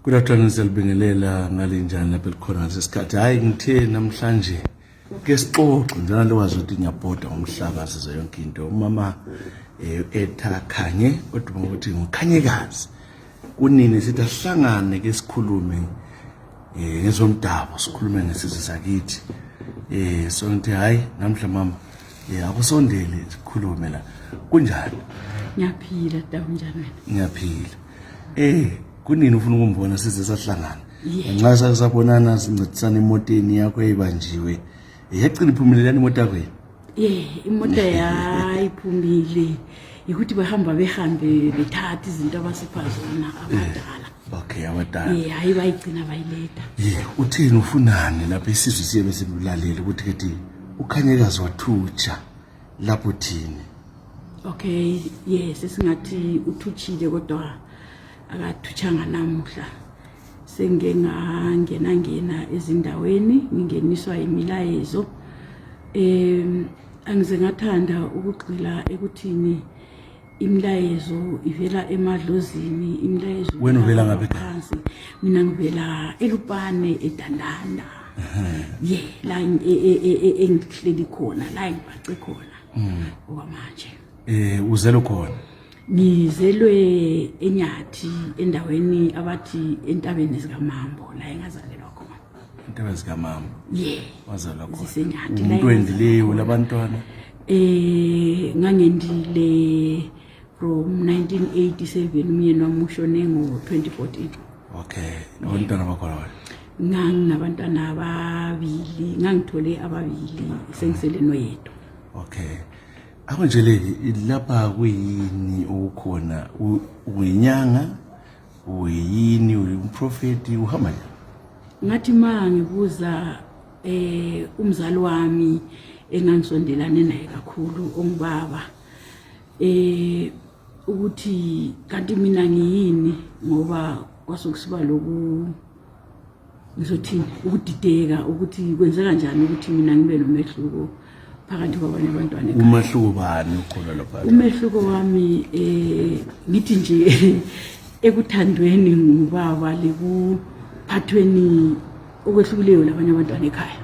Good afternoon, siyalibingelela ngalinjani lapho elikhona ngalesi sikhathi. Hhayi, ngithe namhlanje ke sixoxe njalo lokwazi ukuthi ngiyabhoda ngomhlaba sizo yonke into. Umama Etha Khanye oduma ukuthi nguKhanyekazi. Kunini sithi asihlangane ke sikhulume ngezomdabu, sikhulume ngesizwe sakithi. So ngithi hayi namhla mama akusondele sikhulume la. Kunjani? Ngiyaphila da, unjani wena? Ngiyaphila. Kunini ufuna ukumbona size sahlangana? Nxa sake sabonana sincedisana emoteni yakho eyibanjiwe. Yagcina iphumelelani imoto yakho yini? Imoto yayiphumile. Yikuthi bahamba behambe bethatha izinto abasipha zona abadala. Okay, abadala. Hayi bayigcina bayiletha. Uthini ufunani lapha isizwe siye bese bulalela ukuthi kethi uKhanyekazi wathutsha lapho thini? Okay, yes, singathi uthutshile kodwa akathutshanga namuhla. Sengike ngangena ngena ezindaweni ngingeniswa imilayezo. Angize ngathanda ukugxila ekuthini imilayezo ivela emadlozini, imilayezo Wena uvela ngaphi? Phansi. Mina ngivela eLupane eDandanda. Ye, la engihleli khona, la engibhace khona. Okwamanje. Uzelwe khona? Ngizelwe eNyathi, endaweni abathi entabeni zikaMambo, la engazalelwa khona. Entabeni zikaMambo? Yeah. Wazalwa khona. Zisenyathi, la Umuntu engazalwa wendileyo khona. labantwana? Ngangendile from 1987, umyeni wami ushone ngo-2014. Okay, abantwana bakhona wena? Nganginabantwana ababili, ngangithole ababili, sengisele noyedwa. Okay. Akunjeleki lapha kuyini okukhona? Uyinyanga, uyini, uyumprofeti, uhamba njani? Ngathi ma ngibuza umzali wami engangisondelane naye kakhulu ongubaba, ukuthi kanti mina ngiyini, ngoba kwasekusiba loku ngizothini ukudideka ukuthi kwenzeka kanjani ukuthi mina ngibe nomehluko phakathi kwabanye abantwana ekhaya. Umehluko bani ukhona lapha? Umehluko wami ngithi nje ekuthandweni ngubaba lekuphathweni okwehlukileyo labanye abantwana ekhaya.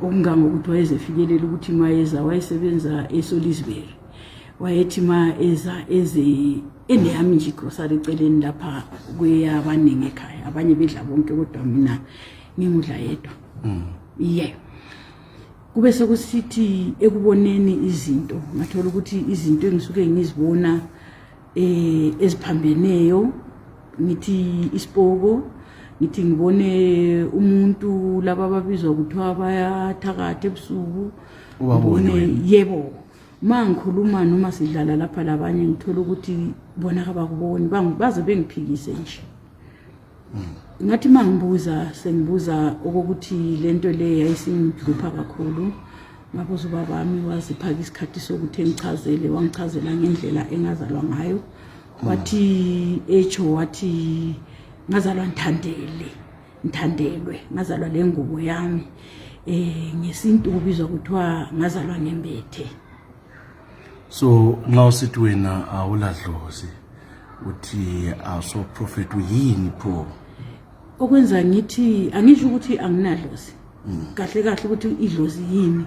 Okungangokuthi wayezefikelela ukuthi mayeza wayesebenza eSalisbury. Wayethi ma eza eze eneyami nje igrocery eceleni lapha kweyabaningi ekhaya, abanye bedla bonke kodwa mina ngingudla yedwa. Yeah. Kube sekusithi ekuboneni izinto ngathola ukuthi izinto engisuke ngizibona eziphambeneyo, ngithi isipoko, ngithi ngibone umuntu laba ababizwa kuthiwa bayathakatha ebusuku. Ubabone Ngibone, wena? Yebo. Ma ngikhuluma noma sidlala lapha labanye ngithola ukuthi bona kabakuboni, baze bengiphikise nje. Ngathi ma ngibuza sengibuza okokuthi lento le yayisingihlupha kakhulu, ngabuza ubabami, waziphaka isikhathi sokuthi engichazele, wangichazela ngendlela engazalwa ngayo. Wathi etsho wathi ngazalwa ngithandele, ngithandelwe, ngazalwa le ngubo yami. Ngesintu kubizwa kuthiwa ngazalwa ngembethe. So nxa usithi wena awuladlozi, uthi awuso prophet, uyini pho? Okwenza ngithi angisho ukuthi anginadlozi. Kahle kahle ukuthi idlozi yini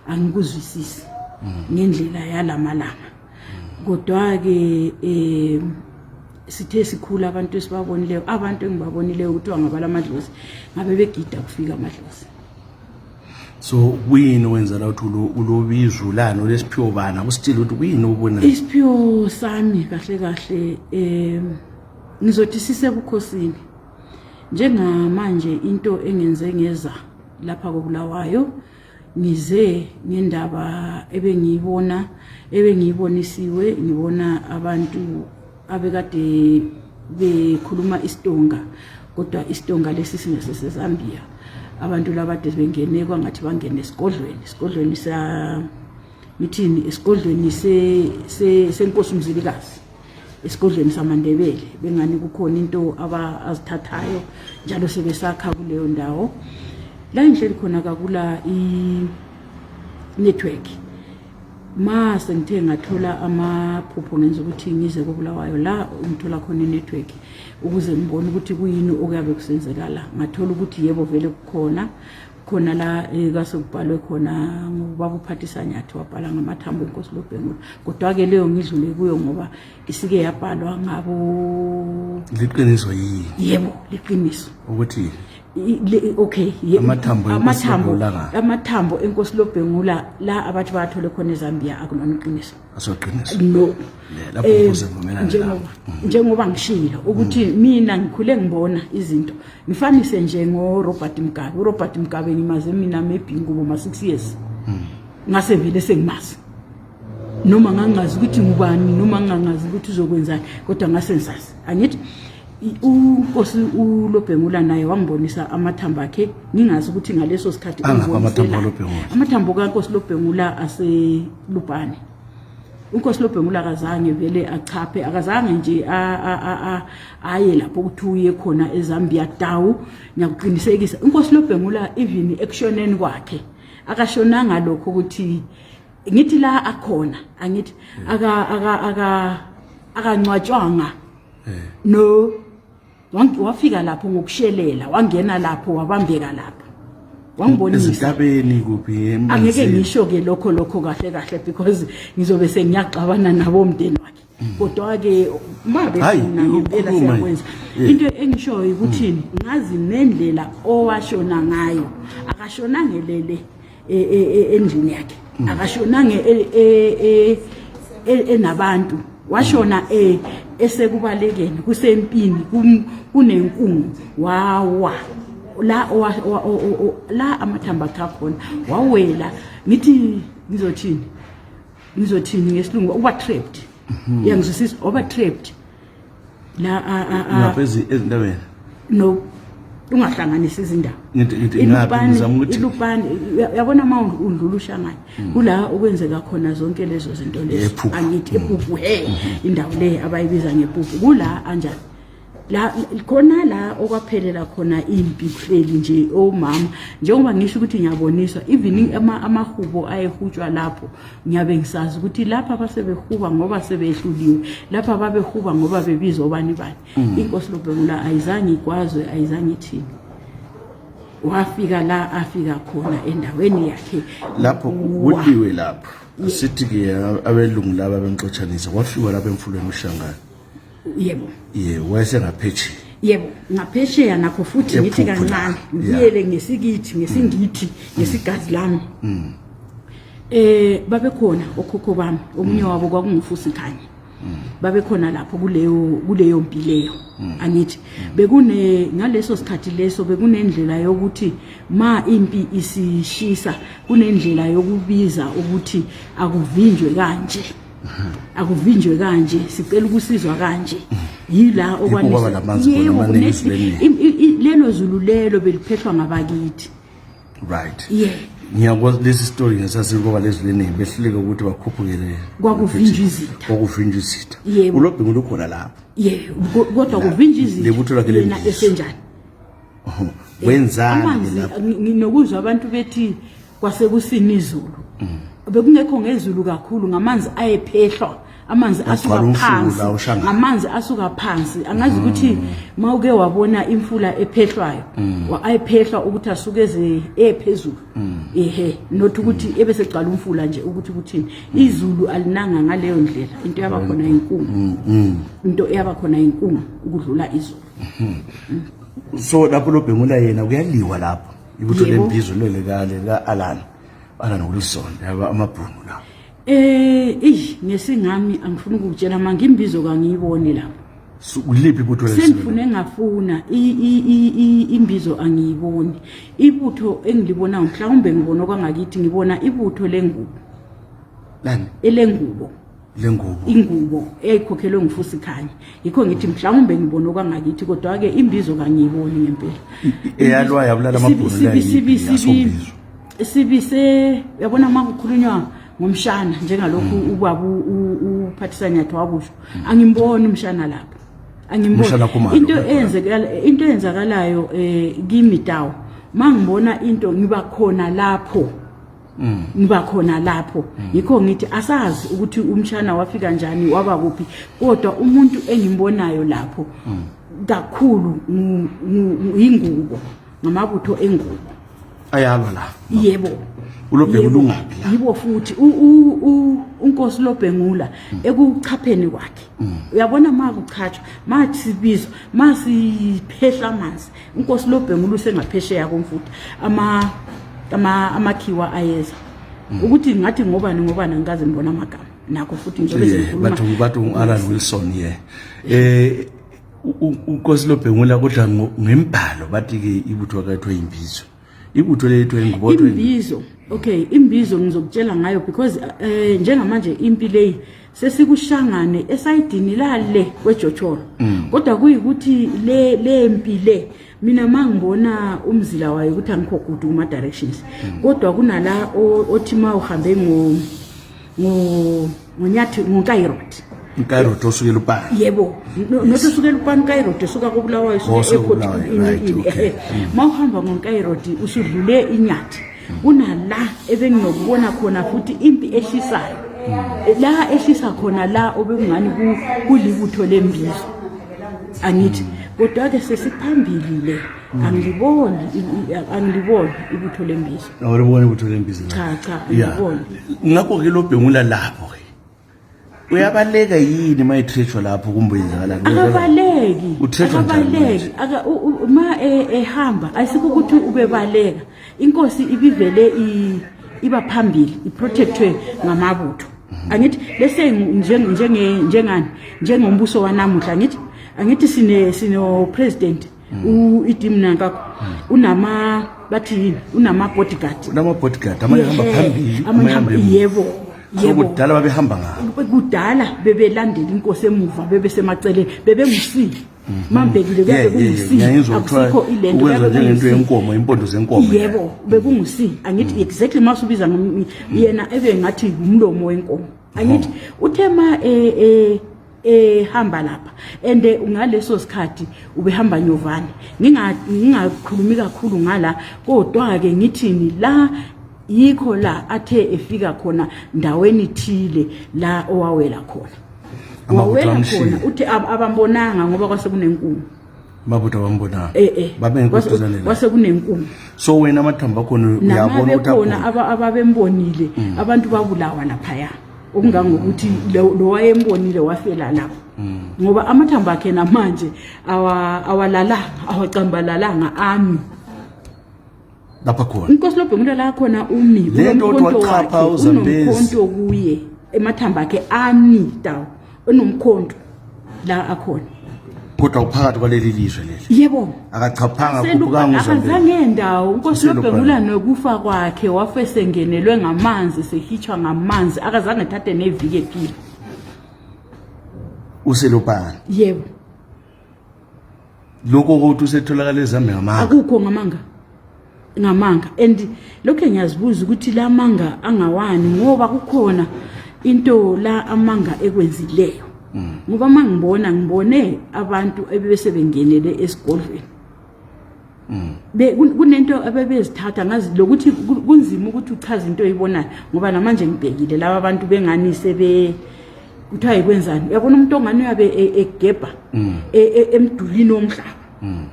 angikuzwisisi ngendlela yalamalanga. Kodwa ke sithe sikhula abantu esibabonileyo, abantu engibabonileyo ukuthi bangabala amadlozi ngabe begida kufika amadlozi. So kuyini owenza la ukuthi ulobizo lani, ulesiphiwo bani? Akusitshele ukuthi kuyini obubonayo. Isiphiwo sami kahle kahle ngizothi sisebukhosini. Njengamanje into engenze ngeza lapha koBulawayo, ngize ngendaba ebengiyibona, ebengiyibonisiwe, ngibona abantu abekade bekhuluma isiTonga, kodwa isiTonga lesi singaseseZambia. Abantu labade bengene kwangathi bangene esigodlweni, esigodlweni sa ngithini, esigodlweni senkosi uMzilikazi, esigodlweni samaNdebele, bengani kukhona into azithathayo njalo sebesakha kuleyo ndawo. La ngihleli khona kakula i-network. Ma sengithe ngathola amaphupho ngenza ukuthi ngize koBulawayo la ngithola khona inetwork ukuze ngibone ukuthi kuyini okuyabe kusenzekala. Ngathola ukuthi yebo vele kukhona khona la kwase kubhalwe khona ngubaba uPhathisa Nyathi, wabhala ngamathambo enkosi Lobhengula. Kodwa-ke leyo ngidlule kuyo ngoba isike yabhalwa ngabo. Liqiniso yini? Yebo, liqiniso. Ukuthi Okay. Amathambo enkosi amathambo amathambo enkosi Lobhengula la abathi bawathole khona eZambia akulona iqiniso. Asoqiniso. No. Lapho kuze vumelana. Njengoba njengoba ngishilo ukuthi mina ngikhule ngibona izinto, ngifanise nje ngoRobert Mugabe. uRobert Mugabe ngimaze mina maybe ngubo ma 6 years, ngase vele sengimazi, noma ngangazi ukuthi ngubani, noma ngangazi ukuthi uzokwenzani, kodwa ngase ngisazi. Angithi unkosi uLobhengula naye wangibonisa amathambo akhe, ngingazi ukuthi ngaleso sikhathi Angaphi amathambo kaLobhengula? Amathambo kankosi Lobhengula aseLupane. Unkosi Lobhengula akazange vele achaphe, akazange nje aye lapho ukuthi uye khona eZambia dawu. Ngiyakuqinisekisa, inkosi Lobhengula even ekushoneni kwakhe akashonanga lokho ukuthi ngithi la akhona, angithi aka aka aka akangcwatshwanga. No, wafika lapho ngokushelela, wangena lapho, wabambeka lapho, wangibonisa. Ezintabeni kuphi? Angeke emanzini? Ngisho ke lokho kahle kahle because ngizobe sengiyaxabana nabo umndeni wakhe, kodwa ke Hayi, mabefuna ngempela ukhuluma. siyakwenza. Into engishoyo ukuthi ngazi nendlela owashona ngayo. Akashonanga elele endlini yakhe, akashonanga enabantu, washona esekubalekeni, kusempini, kunenkungu, wawa la la amathambo akhe akhona, wawela. Ngithi ngizothini ngesilungu, uba trapped, uyangizwisisa? Waba trapped la Ngapha ezintabeni? No, ungahlanganisi izindaba. Ngithi ngaphi, ngizama ukuthi iLupane, uyabona uma udlula uShangane, kula okwenzeka khona zonke lezo zinto lezo. Ephuphu. Angithi ePhuphu, he, indawo le abayibiza ngePhuphu, kula anjani la khona la okwaphelela khona impi, kuhleli nje omama. Njengoba ngisho ukuthi ngiyaboniswa, even amahubo ayehutshwa lapho, ngiyabe ngisazi ukuthi lapha basebehuba ngoba sebehluliwe, lapha babehuba ngoba bebizwa obani bani. Inkosi Lobhengula ayizange igwazwe, ayizange ithini, wafika la afika khona endaweni yakhe. Lapho Wa. kuliwe lapho, sithi-ke abelungu laba bemxotshanisa, kwafiwa lapho emfuleni uShangane. Yebo. Ye, wayesengaphetsheya. Yebo, ngaphesheya nakho futhi ngithi Ephuphu la. kancane ngibuyele ngesikithi, ngesingithi, ngesigazi lami. Babekhona okhokho bami, omunye wabo kwakunguFusi Khanye, babekhona lapho kuleyo mpi leyo. Angithi bekune ngaleso sikhathi leso bekunendlela yokuthi ma impi isishisa, kunendlela yokubiza ukuthi akuvinjwe kanje, akuvinjwe kanje, sicela ukusizwa kanje. Yila Yikho kwaba lamanzi khona Yebo, amaningi ezulwini. Lelo zulu lelo beliphehlwa ngabakithi. Yeah. Ngiyakwazi lesi story ngesasikoba lezi leningi behluleka ukuthi bakhuphukele. Kwakuvinjwa izitha. Kwakuvinjwa izitha. Yebo. ULobhengula ukhona lapho. Yebo, kodwa kuvinjwa izitha Lebutho lakhe yena lembizo. esenjani. Wenzani ke Amanzi lapho? Nginokuzwa abantu bethi kwasekusina izulu, bekungekho ngezulu kakhulu, ngamanzi ayephehlwa, amanzi asuka Wagcwala umfula phansi. uShangane. Ngamanzi asuka phansi. Angazi ukuthi mawuke wabona imfula ephehlwayo, ayephehlwa ukuthi asuke eze ephezulu, ehe, not ukuthi ebesegcwala umfula nje. Ukuthi kuthini, izulu alinanga ngaleyo ndlela. Into yaba khona inkungu, into eyaba khona inkungu ukudlula izulu. So lapho Lobhengula yena kuyaliwa lapho, ibutho Yebo. lembizo lele ka Alan Wilson, yaba amabhunu la. Ey, ngesingami angifuni ukukutshela manje, imbizo kangiyiboni lapho. So, kuliphi ibutho leli? Sengifune ngafuna imbizo, angiyiboni. Ibutho engilibonayo, mhlawumbe ngibona okwangakithi, ngibona ibutho lengubo. Lani? Elengubo. Lengubo. Ingubo eyayikhokhelwe nguFusi Khanye. Yikho ngithi mhlawumbe ngibona okwangakithi, kodwa-ke imbizo kangiyiboni ngempela. Eyalwa yabulala amabhunu la yiphi? Yasombizo. Sibise, uyabona uma kukhulunywa ngomshana njengalokhu ubaba uPhathisa Nyathi wakusho, angimboni umshana lapho, angimboni. Umshana Khumalo, Into ukhona. Eyenzekala, into eyenzakalayo kimi dawo, mangibona into ngiba khona lapho. Ngiba khona lapho. Yikho ngithi asazi ukuthi umshana wafika njani, waba kuphi, kodwa umuntu engimbonayo lapho kakhulu yingubo, ngamabutho engubo ayalwa la. Yebo. Ulobhengula ungaphi la? Yibo futhi unkosi Lobhengula ekuchapheni kwakhe. Uyabona ma kuchatshwa, ma sibizwa, ma siphehla amanzi, unkosi Lobhengula usengaphesheya komfutha, ama ama amakhiwa ayeza. Ukuthi ngathi ngobani ngobani, angikaze ngibona amagama nakho futhi njengoba sikhuluma. Bathi u-Alan Wilson ye unkosi Lobhengula, kodwa ngembhalo bathi-ke ibutho akathiwa imbizo, ibutho lethu engubo. Imbizo, okay, imbizo ngizokutshela ngayo because njengamanje impi leyi sesikushangane esayidini lale kwejochoro. Kodwa kuyikuthi le mpi le, mina mangibona umzila wayo ukuthi angikho good kuma directions, kodwa kunala othi ma uhambe ngo ngo ngonyathi ngoNkayi Road. Nkayi Road osukela uPani. Yebo, not usukela uPani, Nkayi Road esuka koBulawayo. Oh, usuka usuka airport. koBulawayo, right, okay. Ma uhamba ngoNkayi Road usudlule iNyathi, kunala ebenginokubona khona futhi impi eshisayo, la eshisa khona la obekungani kulibutho lembizo, angithi? Kodwa-ke sesiphambili le, angiliboni ibutho lembizo. Awuliboni ibutho lembizo? Cha, cha, angiliboni. Ngakho-ke Lobhengula lapho-ke uyabaleka yini uma ethretshwa lapho, kumbe yenzakalani? Akabaleki. Uthethwa njani? Akabaleki. Ma ehamba ayisikho ukuthi ubebaleka. Inkosi ibivele iba phambili, iprotectwe ngamabutho, angithi? Lese njengani, njengombuso wanamuhla, angithi sino president u-ED Mnangagwa, unama, bathi yini, unama bodyguard. Unama-bodyguard, amanye ahamba Yebo, phambili, amanye amanye ahamba ahamba emuva. Yebo. So Yebo. kudala babehamba ngapho? Kudala bebelandela inkosi emuva, bebesemaceleni, bebengusile mambekile, kuyabe kungusi. Ngiyayizwa kuthiwa Akusikho ilento ukwenza kuyabe njengento kungusi. yenkomo, impondo zenkomo. Yebo, bekungusi, angithi? Exactly, masubiza yena ebe ngathi umlomo wenkomo, angithi? Uthe ma ehamba lapha and ngaleso sikhathi ubehamba nyovane. Ngingakhulumi kakhulu ngala, kodwa ke ngithini, la yikho la athe efika khona ndaweni thile la owawela khona. Amabutho Wawela amshiya. khona, uthi abambonanga ngoba kwase kunenkungu. Amabutho abambonanga? Eh. Babengekho eduzane la? Kwase kunenkungu. So wena amathambo akhona uyabona ukuthi Namabekhona akhona? Ababembonile abantu babulawa laphaya, okungangokuthi lo wayembonile wafela lapho, ngoba amathambo akhe namanje awalalanga, awacambalalanga, ami. Lapha khona? Inkosi Lobhengula la khona umi. Le nto Unomkhonto wachapha wakhe, uZambezi. unomkhonto kuye, emathamba akhe ami dawo, unomkhonto la akhona. Kodwa uphakathi kwaleli lizwe leli? Yebo. Akachaphanga, khuphukanga uZambezi? Akazange ndawo unkosi Uselupane. Lobhengula, nokufa kwakhe wafe sengenelwe ngamanzi, sehitshwa ngamanzi, akazange ethathe neviki ephila. Uselupane? Yebo. Lokho kokuthi usetholakala eZambia ngamanga? Akukho, ngamanga, ngamanga. And lokho ngiyazibuza ukuthi la manga angawani, ngoba kukhona into la amanga ekwenzileyo, ngoba uma ngibona, ngibone abantu ebese bengenele esigodlweni. Kunento abebezithatha ngazi lokuthi kunzima ukuthi uchaze into oyibonayo, ngoba namanje ngibhekile laba bantu bengani sebe kuthiwa yikwenzani, uyabona umuntu ongani uyabe egebha emdulini womhlaba,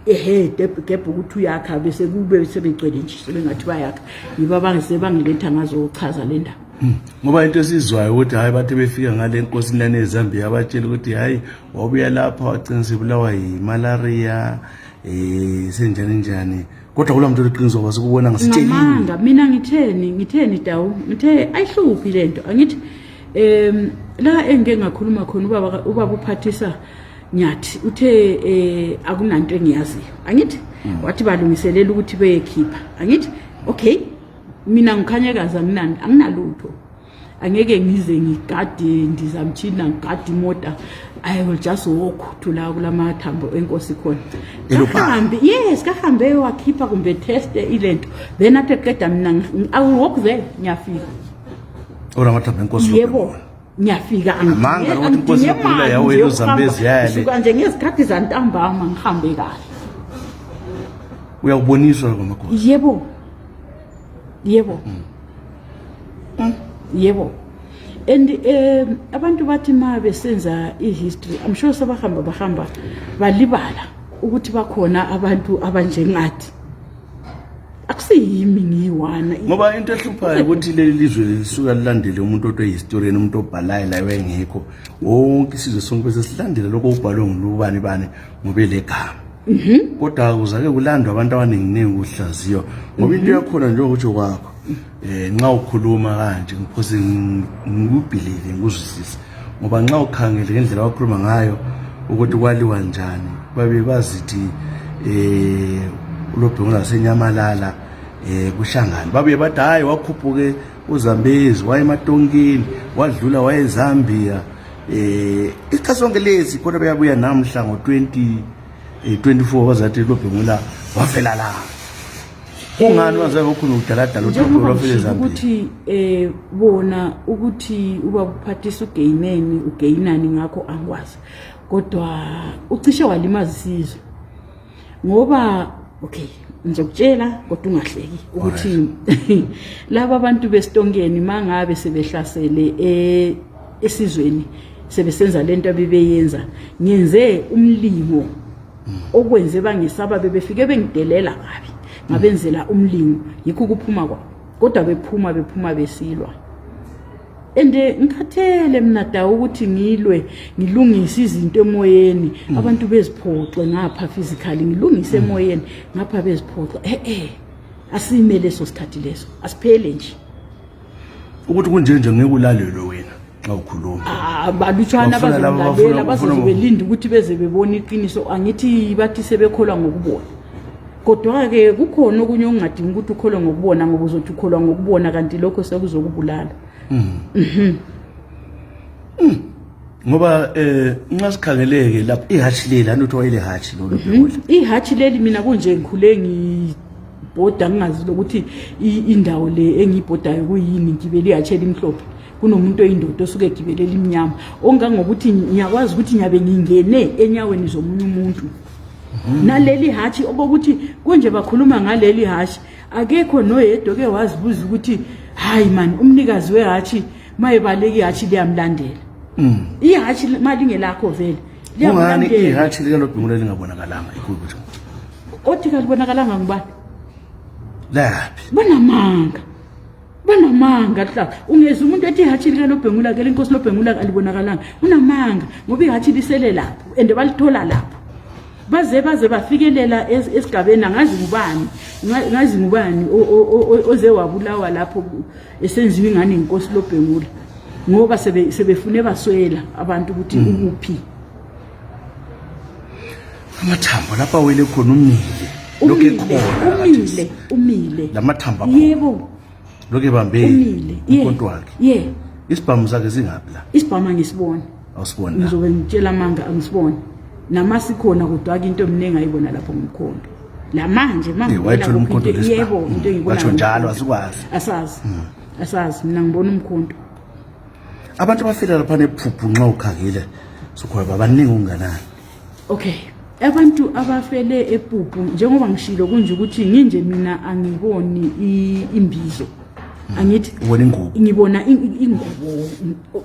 ehe, gebha ukuthi uyakha, bese kube sebegcwele nje, sebengathi bayakha, yibo abangise bangiletha ngazochaza le ndaba. Ngoba into esizwayo ukuthi hayi, bathi befika ngale nkosini lana eZambia, abatshela ukuthi hayi, wabuya lapha wagcina sebulawa yimalaria, senjani njani, kodwa kula muntu oliqiniso ngoba sikubona ngisitshelile. Ngamanga. Mina ngitheni dawu, ngithe ayihluphi lento, angithi? La engike ngakhuluma khona, ubaba uphathisa Nyathi uthe akunanto engiyaziyo, angithi? Wathi balungiselela ukuthi beyekhipha, angithi? Okay, mina ngikhanyekazi, anginani, anginalutho, angeke ngize ngigade ndizamtshina, ngigade imota. I will just walk to la kulamathambo enkosi khona. Elupane. Kahambe, yes, kahambe wakhipha kumbe test ilento, then athi qeda, mina I will walk there, ngiyafika. Olamathambo enkosi? Yebo, ngiyafika. Amanga lokuthi inkosi Lobhengula yawela uZambezi yale. Suka nje ngezikhathi zantambama, ngihambe kahle. Uyakuboniswa kwamakhosi? Yebo. Yebo. And abantu bathi ma besenza i-history, I'm sure sebahamba bahamba balibala ukuthi bakhona abantu abanjengathi. Akusiyimi ngiyi-one. Ngoba into ehluphayo ukuthi leli lizwe lisuka lilandele umuntu othi historian, umuntu obhalayo la wengekho. Wonke isizwe sonke bese silandela lokho okubhalwe ngulubani bani ngobe legama. Kodwa kuzake kulandwa abantu abaninginingi kuhlaziywa ngoba into yakhona njengokutsho kwakho nxa ukhuluma kanje ngiphose ngikubhilile ngikuzwisise, ngoba nxa ukhangele ngendlela wakhuluma ngayo ukuthi kwaliwa njani, babe bazithi uLobhengula senyamalala kuhlangana, babuye bathi hayi wakhuphuke uZambezi waye eMatonkini, wadlula waye eZambia. Isikhathi sonke lesi khona beyabuya namhla ngo-2024 bazathi Lobhengula wafela la. Kungani waze ngokhona udaladala uthi Njengoba wafela ngishilo eZambia? Ukuthi bona ukuthi ubaba uphathisa ugeyineni ugeyinani ngakho angikwazi, kodwa ucishe walimaza isizwe ngoba okay ngizokutshela kodwa ungahleki ukuthi laba bantu besitonkeni mangabe sebehlasele esizweni sebesenza lento abebeyenza, ngenze umlingo okwenze bangisaba, bebefike bengidelela kabi, ngabenzela umlingo, yikho ukuphuma kwabo, kodwa bephuma bephuma besilwa. And ngikhathele mina da ukuthi ngilwe ngilungise izinto emoyeni, abantu beziphoxe ngapha physically, ngilungise emoyeni ngapha beziphoxe. Asime leso sikhathi leso, asiphele nje. Ukuthi kunje nje ngeke ulalelwe wena xa ukhuluma. Ah, balutshwana Bafuna laba abazolalela, bafuna bazoze belinde ukuthi beze bebone iqiniso. Angithi bathi sebekholwa ngokubona, kodwa-ke kukhona okunye okungadingi ukuthi ukholwe ngokubona, ngoba uzothi ukholwa ngokubona kanti lokho sekuzokubulala. Ngoba nxa sikhangeleke lapho ihatshi leli anothi wayele hatshi lolo Bhekula. Ihatshi leli mina kunje ngikhule ngibhoda ngingazi lokuthi indawo le engiyibhodayo kuyini, ngigibele ihatshi elimhlophe, kunomuntu oyindoda osuke egibele elimnyama, ongangokuthi ngiyakwazi ukuthi ngiyabe ngingene enyaweni zomunye umuntu. Naleli hatshi okokuthi kunje bakhuluma ngaleli hatshi, akekho noyedwa oke wazibuza ukuthi hayi man, umnikazi wehatshi mayebaleka ihatshi liyamlandela. Ihatshi malingelakho vele Kungani liyamlandela. Ihatshi likaLobhengula lingabonakalanga ikukuthi Othi kalibonakalanga ngubani? Laphi? Banamanga, banamanga hla. Ungezwa umuntu ethi ihatshi likaLobhengula ke lenkosi Lobhengula alibonakalanga, unamanga, ngoba ihatshi lisele lapho and balithola lapho baze bafikelela esigabeni. Angazi ngubani, ngazi ngubani oze wabulawa lapho esenziwa ingane inkosi Lobhengula, ngoba sebefune baswela abantu ukuthi ukuphi. Amathambo lapha awele khona umile lokhu Umile, ekhona umile, umile. Lamathambo akhona. Yebo. Lokhu ebambe Umile. umkhonto wakhe. Ye. Isibhamu sakhe singaphi la? Isibhamu angisiboni. Awusiboni la? Ngizobe ngitshela amanga, angisiboni. Nama sikhona, kodwa-ke into eminingi ayibona lapho ngumkhonto lamanje. Eh, wayethola umkhonto lesibhamu. Yebo, into engiyibona Batsho njalo, ngumkhonto. asikwazi. Asazi, asazi, mina ngibona umkhonto. Abantu abafela lapha nephuphu nxa ukhangele sokhona babaningi okunganani? Okay, abantu abafele ePupu, njengoba ngishilo kunje ukuthi nginje mina angiboni imbizo, angithi? Ubona ingubo. Ngibona ingubo,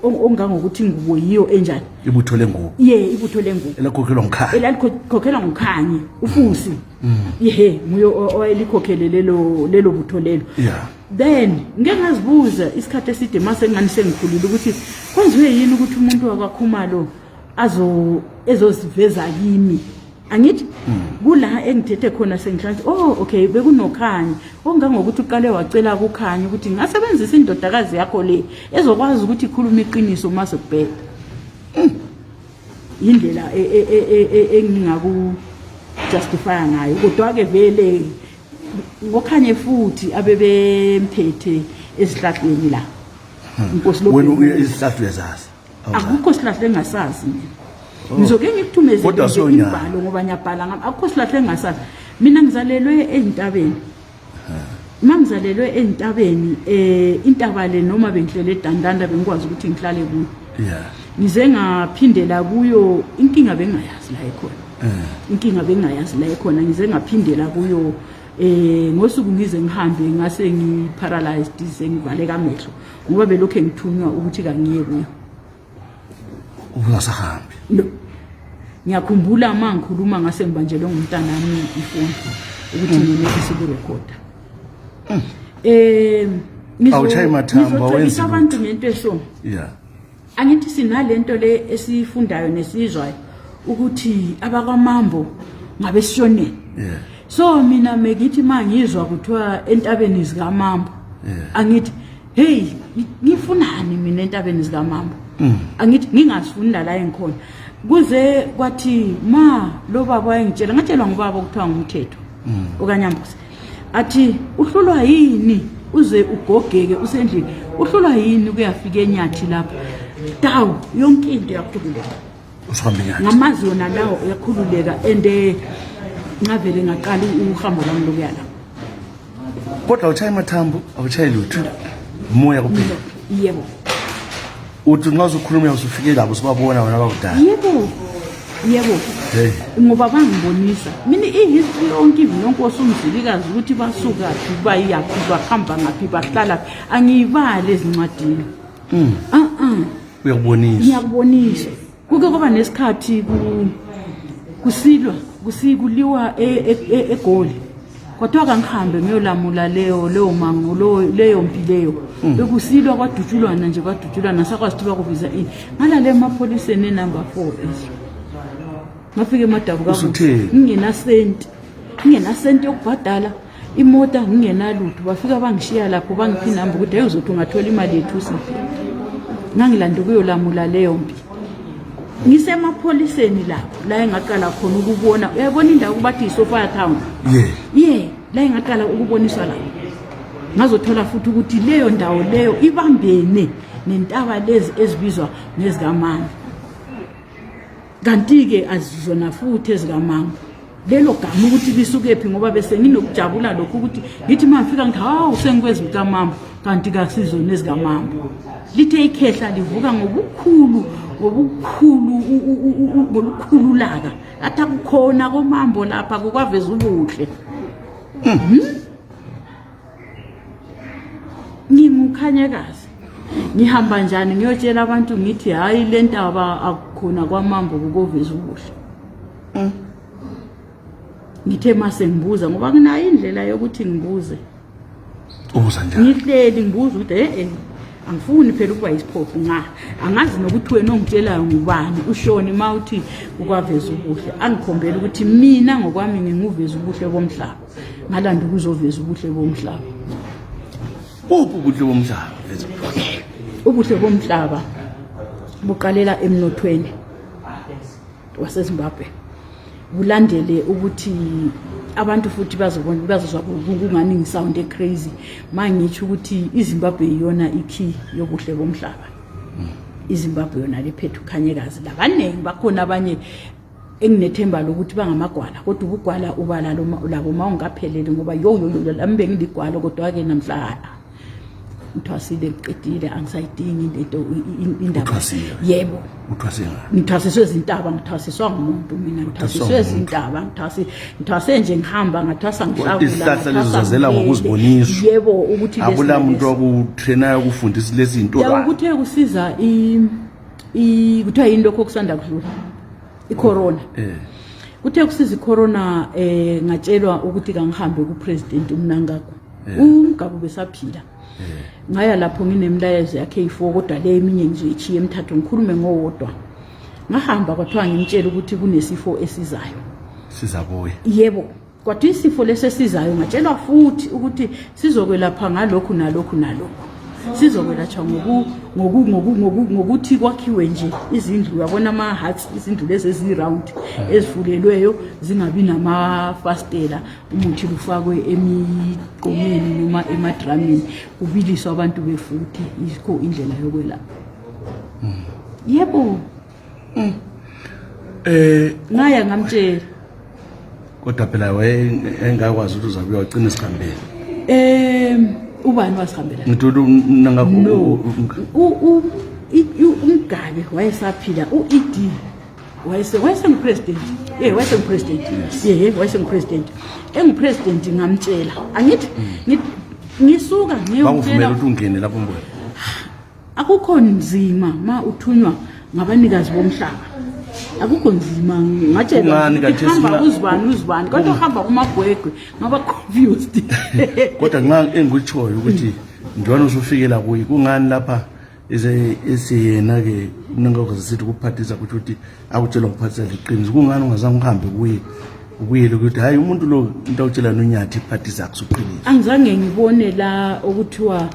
ongangokuthi ingubo yiyo enjani. Ibutho lengubo. Ye, ibutho lengubo. Elakhokhelwa nguKhanye. Elalikhokhelwa nguKhanye uFusi, yehe, nguye owayelikhokhele lelo butho lelo. Then ngike ngazibuza isikhathi eside mase ngani sengikhulile ukuthi kwenziwe yini ukuthi umuntu wakwaKhumalo azo ezoziveza kimi, angithi? Kula engithethe khona sengihlanti, oh okay, bekunoKhanye, ongangokuthi uqale wacela kuKhanye ukuthi ngasebenzisa indodakazi yakho le ezokwazi ukuthi ikhulume iqiniso mase kubheda. Indlela engingaku justify ngayo, kodwa ke vele ngoKhanye futhi abebemphethe ezihlahleni la inkosi Wena Lobhengula. Izihlahla uyazazi? Awuzazi? Akukho sihlahla engasazi mina. Ngizoke ngikuthumeze Kodwa nje siyonyana. imibhalo, ngoba ngiyabhala ngami. Akukho sihlahla engasazi mina. Ngizalelwe ey'ntabeni. Uma ngizalelwe ey'ntabeni, intaba le noma bengihlele eDandanda, bengikwazi ukuthi ngihlale kuyo. Ngize ngaphindela kuyo, inkinga bengingayazi la ekhona. Inkinga bengingayazi la ekhona, ngize ngaphindela kuyo. Ngosuku ngize ngihambe ngase ngi-paralyzed, sengivaleka amehlo ngoba belokhu ngithunywa ukuthi kangiye kuyo. Ungasahambi? No. Ngiyakhumbula uma ngikhuluma ngase ngibanjelwe ngumntanami ifoni ukuthi ngenelise ukurekhoda. Awushayi mathambo, awenzi ngizocebisa abantu ngento eso. Angithi sinalento le esiyifundayo nesiyizwayo ukuthi abakwaMambo ngabesishoneni. So mina mekithi mangizwa kuthiwa entabeni zikaMambo, angithi hey, ngifunani mina entabeni zikaMambo? Angithi ngingazifuni la engikhona. Kuze kwathi ma lo baba wayengitshela, ngatshelwa ngubaba okuthiwa ngumthetho okanyambusi, athi uhlulwa yini uze ugogeke usendlini, uhlulwa yini kuyafika enyathi lapha dawu, yonke into yakhululeka. Usuhambe enyathi? Ngamazi yona lawo yakhululeka, and ngavele ngaqala uhambo lwami lokuya lapho. Kodwa awutshayi mathambo, awutshayi lutho, moya kuphela? Yebo. Uthi nxa usukhuluma usufike labo, usubabona wena bakudala? Yebo. Hey. Ngoba bangibonisa mina i-history yonke, even nonkosi uMzilikazi, ukuthi basukaphi, bayaphi, bahamba ngaphi, bahlala phi. Angiyibali ezincwadini, uh-uh. Uyakubonisa? Ngiyakubonisa. Kuke kwaba nesikhathi kusilwa, kuliwa eGoli, kwathiwa kangihambe ngiyolamula leyo mango, leyo mpi leyo. Bekusilwa, kwadutshulwana nje, kwadutshulwana, sakwazi ukuthi bakubiza ini. Ngalale emapholiseni enumber 4 ezwe, ngafika emadabuka. Usutheni? Ngingenasenti, ngingenasenti yokubhadala imota, ngingenalutho. Bafika bangishiya lapho, bangipha inamba ukuthi hey, uzothi ungathola imali yethu usiphi. Ngangilanda ukuyolamula leyo mpi ngisemapholiseni lapho, la engaqala khona ukubona, uyayibona indawo kubathi yi-Sophia Town? Yeah. Ye, la engaqala ukuboniswa lapho, ngazothola futhi ukuthi leyo ndawo leyo ibambene nentaba lezi ezibizwa ngezikamanga, kanti-ke azizona futhi ezikamanga lelo gama ukuthi lisukephi, ngoba bese nginokujabula lokhu ukuthi ngithi uma ngifika ngithi hawu, sengikwezimkamambo, kanti kasizona ezikamambo. Lithe ikhehla livuka ngobukhulu ngobukhulu ngolukhulu ulaka, athi akukhona komambo lapha, kukwaveza ubuhle. Ngingukhanyekazi, ngihamba njani ngiyotshela abantu ngithi hhayi, le ntaba akukhona kwamambo, kukoveza ubuhle? Ngithe mase ngibuza, ngoba nginayo indlela yokuthi ngibuze. Ubuza njani? Ngihleli ngibuza ukuthi e-e, angifuni phela ukuba yisiphofu, nga angazi nokuthi wena ongitshelayo ngubani, ushoni uma uthi ukwaveza ubuhle. Angikhombela ukuthi mina ngokwami nginguveza ubuhle bomhlaba, ngalanda ukuzoveza ubuhle bomhlaba. Uphi ubuhle bomhlaba? Veza. Ubuhle bomhlaba buqalela emnothweni waseZimbabwe, bulandele ukuthi abantu futhi bazobona, bazozwa kungani ngisound crazy ma ngitsho ukuthi iZimbabwe iyona ikey yobuhle bomhlaba. iZimbabwe yona lephethe ukhanyekazi, labaningi bakhona abanye enginethemba lokuthi bangamagwala, kodwa ubugwala ubala labo ma ungapheleli, ngoba yo yo yo, lami bengiligwala, kodwa-ke namhla ngithwasile, ngiqedile, angisayidingi lento indaba. Uthwasile? Yebo. Uthwase ngani? Ngithwasiswe izintaba, ngithwasiswa ngumuntu mina, ngithwasiswe izintaba, ngithwase nje ngihamba, ngathwasa ngihlakula. Izihlahla lezi ngathwasa zazela ngilele. Ngokuziboniswa. Yebo, ukuthi lesi Akula muntu nalesi. wakutrainayo ukufundisa lezi zinto? Ya, kuthe kusiza i kuthiwa yini lokho okusanda kudlula, i-corona. Kuthe kusiza i-corona, ngatshelwa ukuthi kangihambe ku-president uMnangagwa, uMugabe besaphila. Ngaya lapho nginemlayezo yakhe eyi-4, kodwa le eminye ngizoyitshiya emithathu, ngikhulume ngowodwa. Ngahamba, kwathiwa ngimtshela ukuthi kunesifo esizayo. Sizabuya? Yebo, kwathiwa isifo lesi esizayo, ngatshelwa futhi ukuthi sizokwelapha ngalokhu nalokhu nalokhu, sizokwelatshwa ngokuthi kwakhiwe nje izindlu, uyabona ama-huts, izindlu lezi ezi-round ezifulelweyo, zingabi namafastela, umuthi lufakwe emigqomeni noma emadramini, kubiliswa, abantu befuthe, yikho indlela yokwelapha. Yebo. Ngaya ngamtshela. Kodwa phela wayengakwazi ukuthi uzabuya, wagcina esihambele. Ubani wasihambela? Ngithi nangakho. No, uMgabe wayesaphila, u-ED Wayese wayesengupresident, eh, wayesengupresident, ye, wayesengupresident, engupresident. Ngamtshela, angithi ngisuka Bakuvumela ngiyomtshela. ukuthi ungene lapho mbona? Akukho nzima ma uthunywa ngabanikazi bomhlaba, akukho nzima. Ngatshela Kungani ukuthi khathesi hamba uzibani uzibani, kodwa uhamba kumagwegwe, ngaba confused. Kodwa nxa engikutshoyo ukuthi njona usufikela kuye, kungani lapha esiyena-ke umnangagwa sithi kuphathisa, kutsho ukuthi akutshelwa nguphathisa liqiniso? Kungani ungazange uhambe kuye, ubuyele ukuthi hhayi, umuntu lo into awutshela nonyathi iphathisa akusuqiniso? Angizange ngibone la okuthiwa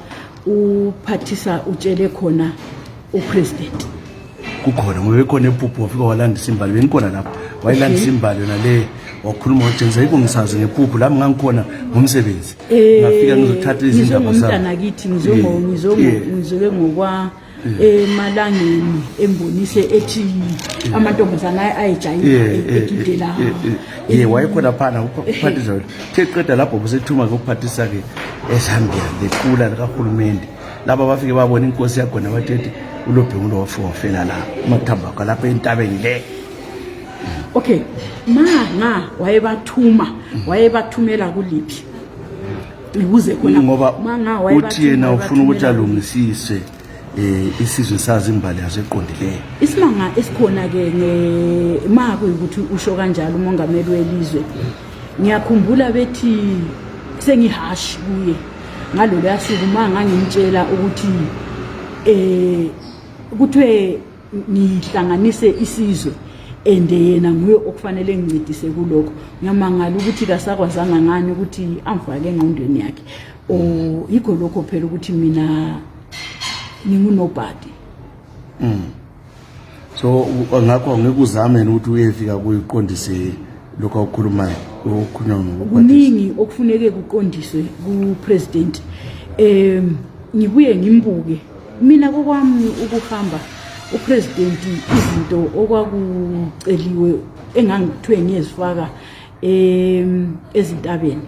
uphathisa utshele khona upresident. Kukhona, ngoba bekhona ephupho, wafika walandisa imbali, bengikhona lapho, wayilandisa imbali yona le, wakhuluma, watshengisa, yikho ngisazi ngephupho lami, ngangikhona ngomsebenzi, ngafika ngizothatha izindaba zami. Ngizongomntana kithi, ngizoke ngokwa emalangeni embonise ethi amantombazana ayejayila egidela. Ye, wayekhona phana uphathisa wena, the qeda lapho busethuma ke uphathisa-ke eZambia lequla likahulumende, laba bafike babona inkosi yakhona, bathethi uLobhengulo wafika wafela la amathambo akho lapha entabeni le. Okay, ma nga wayebathuma, wayebathumela kuliphi? Ngibuze khona. Ngoba Ma nga uthi yena ufuna ukuthi wayebathumela. Alungisise isizwe sazi imbali yaso eqondileyo. Isimanga esikhona ke nge ma kuyikuthi usho kanjalo umongameli welizwe, ngiyakhumbula bethi sengihash kuye ngaloluya suku ma ngangimtshela ukuthi kuthiwe ngihlanganise isizwe and yena nguye okufanele ngincedise kulokho. Ngiyamangala ukuthi kasakwazanga ngani ukuthi amfake engqondweni yakhe, o yikho lokho phela ukuthi mina ngingunobody. So ngakho angeke uzame ukuthi uyefika kuye uqondise lokho akukhulumayo, okukhulunywa ngokuphathisa? Kuningi okufuneke kuqondiswe kupresident. Ngibuye ngimbuke mina kokwami ukuhamba upresident, izinto okwakuceliwe engangithiwe ngiyezifaka ezintabeni,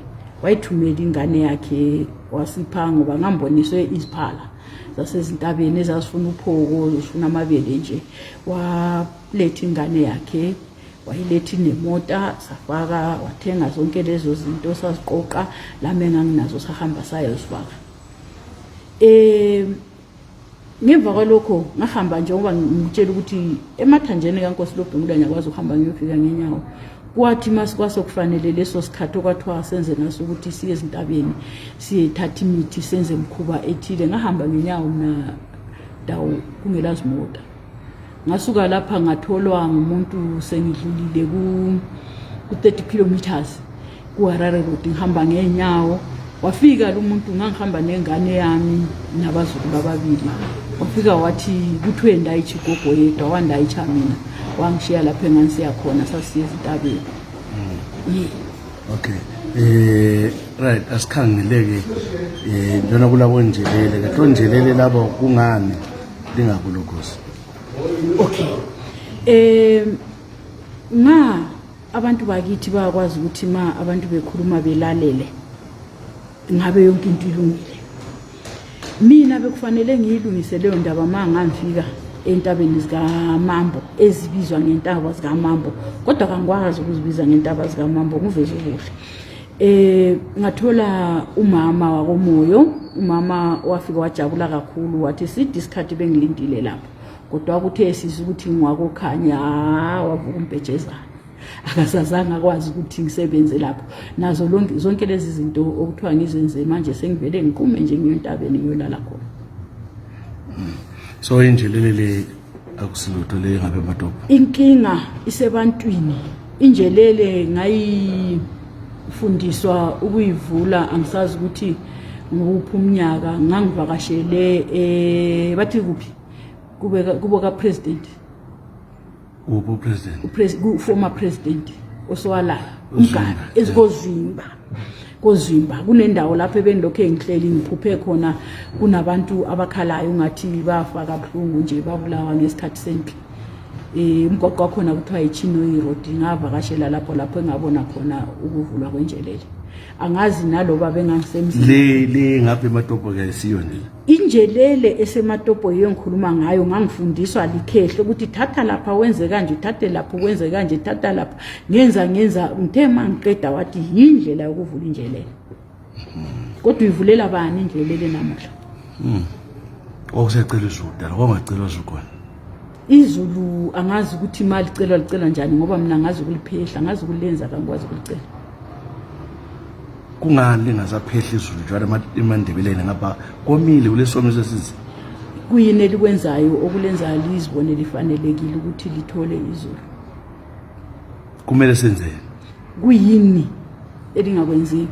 wayithumela ingane yakhe wasipha, ngoba ngamboniswe iziphala zasezintabeni ezazifuna uphoko, zifuna amabele nje. Waletha ingane yakhe, wayiletha inemota, safaka, wathenga zonke lezo zinto, saziqoqa, lami enganginazo, sahamba sayozifaka. Ngemva kwalokho ngahamba, njengoba ngitshela ukuthi emathanjeni kaNkosi Lobhengula ngiyakwazi ukuhamba ngiyofika ngenyawo. Kwathi masikwase kufanele leso sikhathi okwathiwa senze ngaso ukuthi siye ezintabeni siyethatha imithi, senze mkhuba ethile, ngahamba ngenyawo mina dawo kungelazimota. Ngasuka lapha ngatholwa ngumuntu sengidlulile ku-30 kilometers ku-Harare Road, ngihamba ngeenyawo. Wafika lo muntu, ngangihamba nengane yami nabazukulu ababili, wafika wathi kuthiwe ndayitsha igogo yedwa, wandayitsha mina, wangishiya lapho engangisiya khona, sasiye ezintabeni, ye. Okay, right, asikhangeleke njena kulabo njelele kahle, njelele labo kungani lingakulokhosi? Okay, nga abantu bakithi bayakwazi ukuthi ma abantu bekhuluma belalele, ngabe yonke into ilungile. Mina bekufanele ngiyilungise leyo ndaba ma ngangifika entabeni zikaMambo, ezibizwa ngentaba zikaMambo, kodwa kangikwazi ukuzibiza ngentaba zikaMambo, nguveze ubuhle. Ngathola umama wakoMoyo, umama wafika wajabula kakhulu, wathi side isikhathi bengilindile lapho, kodwa kuthe sizwe ukuthi ngiwakoKhanya, wavuka umbhejezana, akasazange akwazi ukuthi ngisebenze lapho. Nazo zonke lezi zinto okuthiwa ngizenze manje, sengivele ngiqume nje ngiyontabeni ngiyolala khona. So injelele le akusilutho le ngabe madobho? Inkinga isebantwini. Injelele ngayifundiswa ukuyivula, angisazi ukuthi nguphi umnyaka, ngangivakashele bathi kuphi, kube kubo ka president. Uphi upresident? Former president osowalala uMgabe, ezikoZvimba. KoZvimba kunendawo lapho ebengilokhu ngihleli ngiphuphe khona kunabantu abakhalayo, ungathi bafa kabuhlungu nje, babulawa ngesikhathi sempi. Umgwaqo wakhona kuthiwa iChinhoyi Road. Ngavakashela lapho, lapho engabona khona ukuvulwa kwenjelele. Angazi naloba bengangisemzini. Le le ngapha ematopo ke siyo nje. Injelele esematopo yiyo ngikhuluma ngayo, ngangifundiswa likhehle ukuthi thatha lapha wenze kanje, uthathe lapha wenze kanje, thatha lapha. Ngenza ngenza ngithe mangiqeda wathi yindlela yokuvula injelele. Kodwa uyivulela bani indlelele namuhla? Kwakusecela izulu dala, kwangacelwa izulu khona. Izulu angazi ukuthi imali icelwa licelwa njani ngoba mina ngazi ukuliphehla, ngazi ukulenza, kangikwazi ukulicela. Kungani lingasaphehli izulu njalo emaNdebeleni ngapha komile kulesomiso esizi? Kuyini elikwenzayo okulenzayo lizibone lifanelekile ukuthi lithole izulu? Kumele senzeni? Kuyini elingakwenziyo?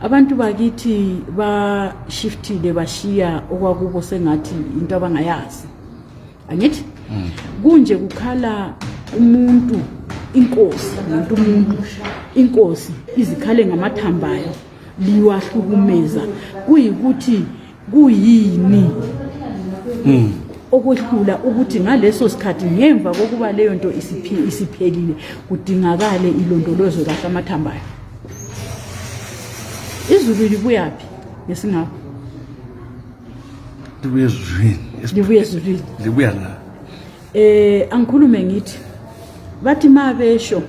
Abantu bakithi bashiftile bashiya okwakubo sengathi into abangayazi. Angithi? Kunje kukhala umuntu inkosi, umuntu umuntu inkosi izikhale ngamathambayo liwahlukumeza kuyikuthi kuyini okwehlula ukuthi ngaleso sikhathi ngemva kokuba leyo nto isiphelile kudingakale ilondolozwe kahle amathambayo. Izulu libuyaphi ngesingakho? Libuya ezulwini. Libuya ezulwini. Libuya la. Angikhulume ngithi bathi mabesho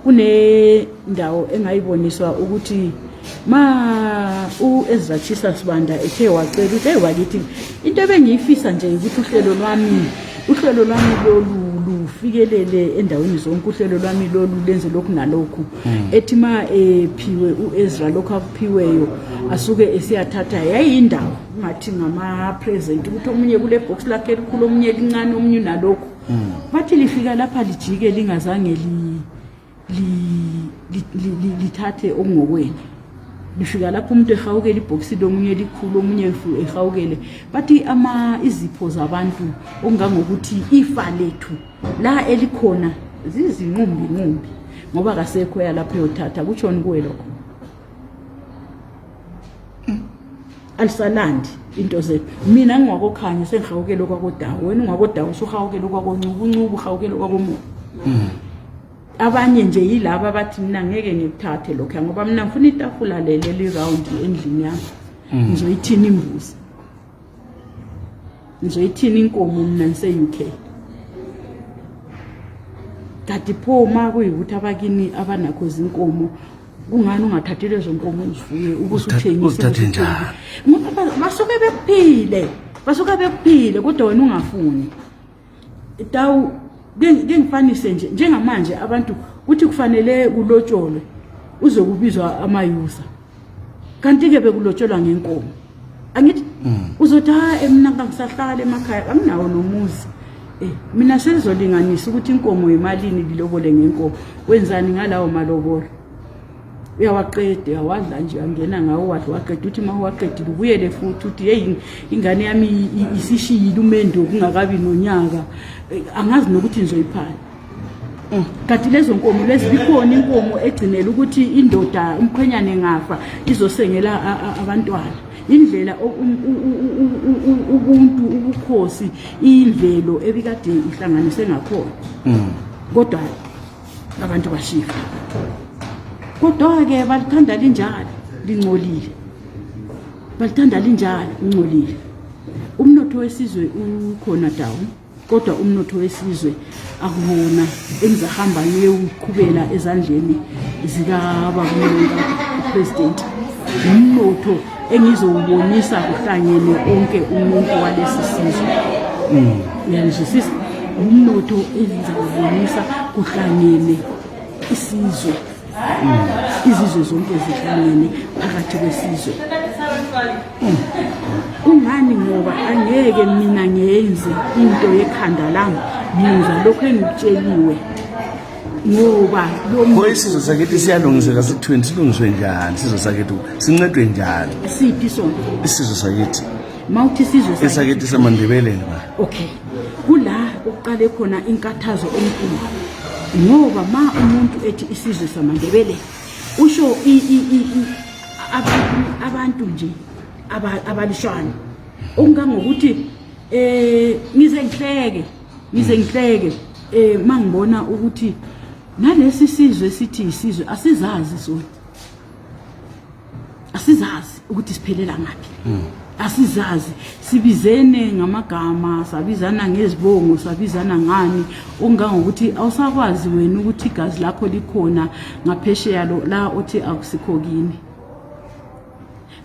kunendawo engayiboniswa ukuthi ma uEzra Chisa Sibanda ethe wacela ukuthi hey bakithi into ebengiyifisa nje ukuthi uhlelo lwami lolu lufikelele endaweni zonke, uhlelo lwami lolu lenze lokhu nalokhu. Ethi ma ephiwe uEzra lokhu akuphiweyo asuke esiyathatha yayindawo ngathi ngama present ukuthi omunye kule box lakhe elikhulu, omunye elincane, omunye unalokhu. Bathi lifika lapha lijike lingazange lithathe okungokwenu. Lifika lapho umuntu ehawukele ibhokisi lomunye elikhulu, omunye ehawukele. Bathi ama izipho zabantu okungangokuthi ifa lethu la elikhona zizinqumbi nqumbi ngoba kasekho yalapho eyothatha. Kutshoni kuwe lokho? Alisalandi into zethu. Mina ngingakokhanya sengihawukele okwakodawo, wena ungakodawo usuhawukele okwakoncubu, uhawukele okwakomoya. Abanye nje yilaba abathi mina ngeke ngikuthathe lokho ngoba mina ngifuna itafula leli eli-round endlini yami. Ngizoyithini imbuzi? Ngizoyithini inkomo mina ngise-UK? Kanti pho ma kuyikuthi abakini abanakho izinkomo, kungani ungathathi lezo nkomo uzifuye ubusuthengisa? Uzithathe njani? Ngoba basuke bekuphile, basuke bekuphile kodwa wena ungafuni. Tawu ke ngifanise nje njengamanje abantu kuthi kufanele kulotsholwe uze kubizwa amayusa, kanti ke bekulotsholwa ngenkomo. Angithi uzothi ha mina ngisahlala emakhaya anginawo nomuzi, mina selizolinganisa ukuthi inkomo imalini, lilobole ngenkomo. Wenzani ngalawo malobolo? Uyawaqeda, uyawadla nje, angena ngawo wadla waqeda. Uthi uma uwaqedile ubuyele futhi uthi hey ingane yami isishiyile umendo kungakabi nonyaka, angazi nokuthi ngizoyiphana. Kanti lezo nkomo lezi ikhona inkomo egcinela ukuthi indoda umkhwenyane ngafa izosengela abantwana. Indlela ubuntu ubukhosi imvelo ebikade ihlanganise ngakhona, kodwa abantu bashifa. Kodwa-ke balithanda linjalo lingcolile, balithanda linjalo ungcolile. Umnotho wesizwe ukhona dawu, kodwa umnotho wesizwe akuwona engizahamba ngiyewuqhubela ezandleni zikababa upresident. Umnotho engizowubonisa kuhlangene onke umuntu walesi sizwe. Uyangizwisisa? Umnotho engizawubonisa kuhlangene isizwe, izizwe zonke zihlangene phakathi kwesizwe. Kungani? Ngoba angeke mina ngenze into yekhanda lami, ngenza lokho engikutsheliwe ngoba lo isizwe sakithi siyalungiseka. Sithweni silungiswe njani isizwe sakithi, sincedwe njani? Siphi sona isizwe sakithi? Mawuthi isizwe esakithi samaNdebeleni ba. Okay, kula okuqale khona inkathazo enkulu, ngoba ma umuntu ethi isizwe samaNdebele usho abantu nje abalishwana okungangokuthi ngize ngihleke mangibona ukuthi nalesi sizwe sithi isizwe asizazi sona. Asizazi ukuthi siphelela ngaphi. Asizazi, sibizene ngamagama, sabizana ngezibongo, sabizana ngani, okungangokuthi awusakwazi wena ukuthi igazi lakho likhona ngaphesheya lo la othi akusikho kini.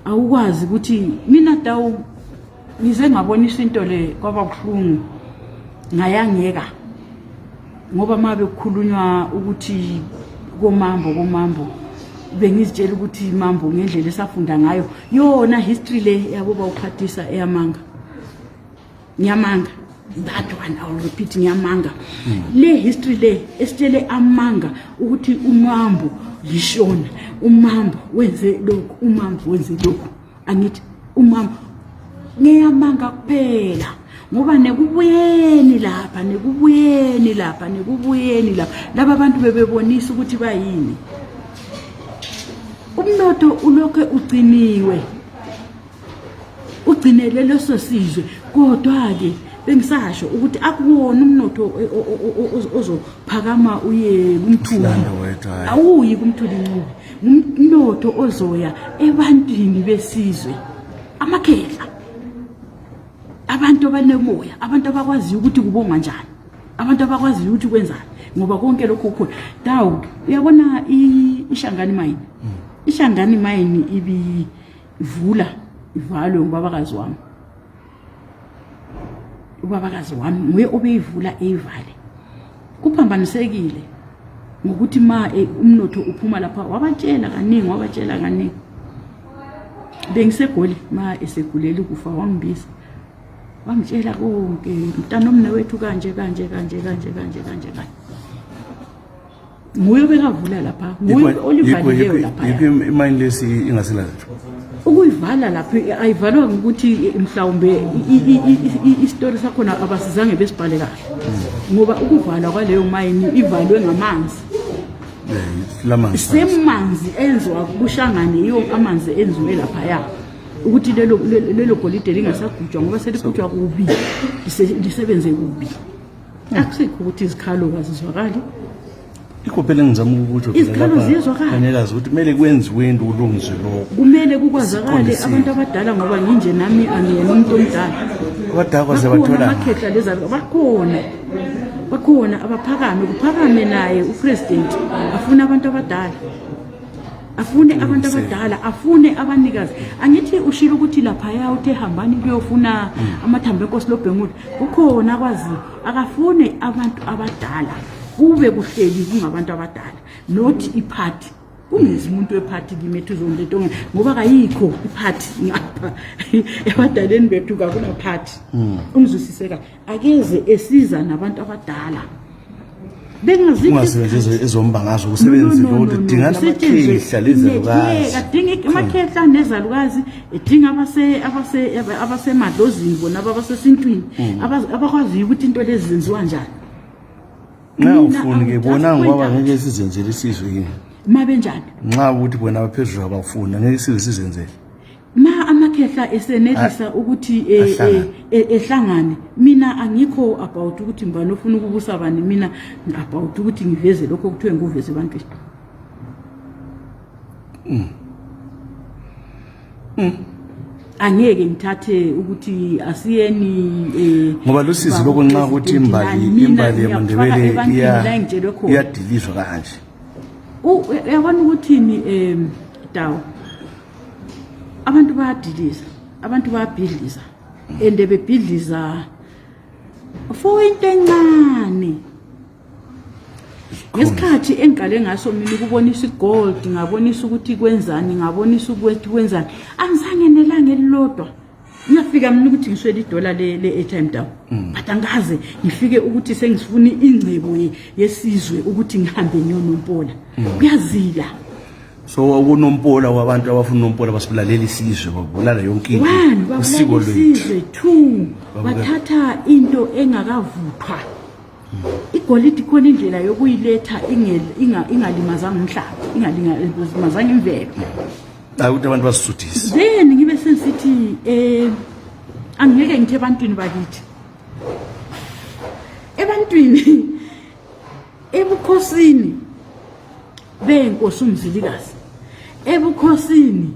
Awukwazi ukuthi mina dawu ngize ngabonisa into le, kwaba buhlungu, ngayangeka, ngoba uma bekukhulunywa ukuthi komambo komambo, bengizitshela ukuthi mambo ngendlela esafunda ngayo yona history le yabo bawuphathisa eyamanga. Ngiyamanga that one, I will repeat, ngiyamanga. Le history le esitshele amanga ukuthi umambo lishona, umambo wenze lokhu, umambo wenze lokhu, angithi umambo ngeyamanga kuphela, ngoba nekubuyeni lapha, nekubuyeni lapha, nekubuyeni lapha, laba bantu bebebonisa ukuthi bayini. Umnotho ulokhe ugciniwe, ugcinele leso sizwe, kodwa-ke bengisasho ukuthi akuwona umnotho ozophakama uye kuMthuli. Silanda wedwa, hhayi. Awuyi kuMthuli Ncube, ngumnotho ozoya ebantwini besizwe, amakhehla, abantu abanemoya, abantu abakwaziyo ukuthi kubongwa njani, abantu abakwaziyo ukuthi kwenzani, ngoba konke lokhu kukhona dawu. Uyabona iShangani mine, iShangani mine ibivula ivalwe ngubabakazi wami. Ubabakazi wami nguye obeyivula eyivale. Kuphambanisekile ngokuthi ma umnotho uphuma lapha, wabatshela kaningi, wabatshela kaningi. BengiseGoli ma esegulela ukufa, wangibiza, wangitshela konke: "Mntana omne wethu, kanje kanje kanje kanje kanje kanje kanje." Nguye obekavula lapha, nguye olivalileyo lapha. Yikho imayini lesi ingaselazitho. Ukuyivala lapho ayivalwa ngokuthi mhlawumbe isitori sakhona abasizange besibhale kahle, ngoba ukuvalwa kwaleyo mayini, ivalwe ngamanzi. Lamanzi. Semanzi enziwa kuShangane, yiwo amanzi enziwe laphaya ukuthi lelo golide lingasagujwa, ngoba seligujwa kubi, lisebenze kubi. Akusikho ukuthi izikhalo kazizwakali. Ikho phela engizama ukukusho phela Izikhalo lapha, ziyezwakala. Khanyekazi, ukuthi kumele kwenziwe into, kulungiswe lokho. Kumele kukwazakale. Siqondisiwe. Abantu abadala, ngoba nginje nami angiyena umuntu omdala. Abadala kwaze Bakhona bathola. Amakhehla leza bakhona, bakhona, abaphakame, kuphakame naye upresident, afune abantu abadala, afune abantu abadala, afune abanikazi. Angithi ushilo ukuthi laphaya uthe hambani kuyofuna amathambo enkosi Lobhengula, kukhona akwaziyo. Akafune abantu abadala, kube kuhleli kungabantu abadala, not iphathi. Kungezi umuntu wephathi kimi ethi uzongiletha, ngoba kayikho iphathi ngapha ebadaleni bethu, kakunaphathi. Ungizwisise kahle, akeze esiza nabantu abadala bengazikho. Ungasebenzi ezombangazwe, kusebenze lokho, dingana amakhehla lezalukazi. Adinga amakhehla nezalukazi, edinga abasemadlozini, bona abasesintwini, abakwaziyo ukuthi into lezi zenziwa njani. Nxa Mina ufuni ke bona, just ngoba point out. ngeke sizenzele isizwe yini? Ma benjani? Nxa ukuthi bona abaphezulu abafuni, angeke isizwe sizenzele. Ma amakhehla esenelisa ukuthi Ahlangane. ehlangane, mina angikho about ukuthi mbani ofuna ukubusa bani. Mina about ukuthi ngiveze lokho okuthiwe ngikuveze ebantwini. Angeke ngithathe ukuthi asiyeni Ngoba lusizi baba lokho nxa ukuthi president imbali nani. Mina imbali ngiyakufaka yamaNdebele ebantwini la engitshelwe khona. Iyadilizwa kanje. Uyabona ukuthini, dawu, abantu bayadiliza, abantu bayabhidliza, and bebhidliza for into encane. Ngesikhathi engiqale ngaso mina ukubonisa igold, ngabonisa ukuthi kwenzani, ngabonisa ukuthi kwenzani, angizange nelanga elilodwa ngiyafika mina ukuthi ngiswele idola le-airtime down, but angikaze ngifike ukuthi sengifuna ingcebo yesizwe ukuthi ngihambe ngiyonompola. Kuyazila. So ukunompola kwabantu abafuna unompola, basibulalela isizwe, babulala yonke into. One, usiko babulala lwethu. isizwe. Two, bathatha into engakavuthwa. Igolide ikhona indlela yokuyiletha ingalimazanga umhlaba, ingalimazanga imvelo. Hayi ukuthi abantu basisuthise. Then ngibe sengisithi angeke ngithi ebantwini bakithi, ebantwini ebukhosini benkosi uMzilikazi, ebukhosini.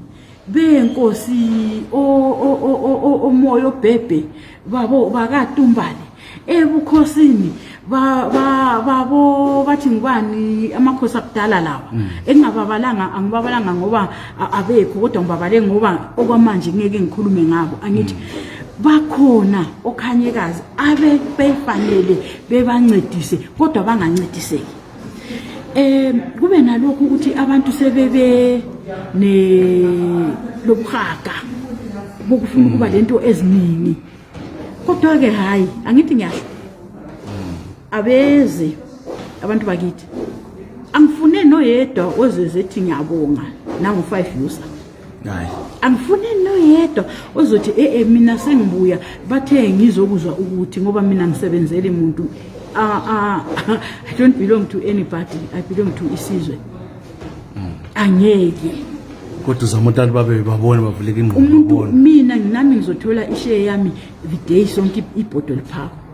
Benkosi omoya obhebhe babo bakatumbane ebukhosini babo bathi ngubani amakhosi akudala lawa mm. engingababalanga angibabalanga ngoba abekho kodwa ngibabale ngoba okwamanje ngeke ngikhulume ngabo angithi mm. bakhona okhanyekazi abe befanele bebancedise kodwa bangancediseki eh kube nalokhu ukuthi abantu sebebe ne lobuhaga bokufuna ukuba lento eziningi kodwa ke hayi angithi ngiyasho abeze abantu bakithi angifune noyedwa ozeze ethi ngiyabonga nangu 5 user hayi angifune noyedwa ozothi e-e mina sengibuya bathe ngizokuzwa ukuthi ngoba mina ngisebenzeli muntu I don't belong to anybody I belong to isizwe angeke kodwa uzama ukuthi abantu babe babone bavuleke ingqondo umuntu babone. mina nami ngizothola ishare yami the day sonke ibhodo liphakwa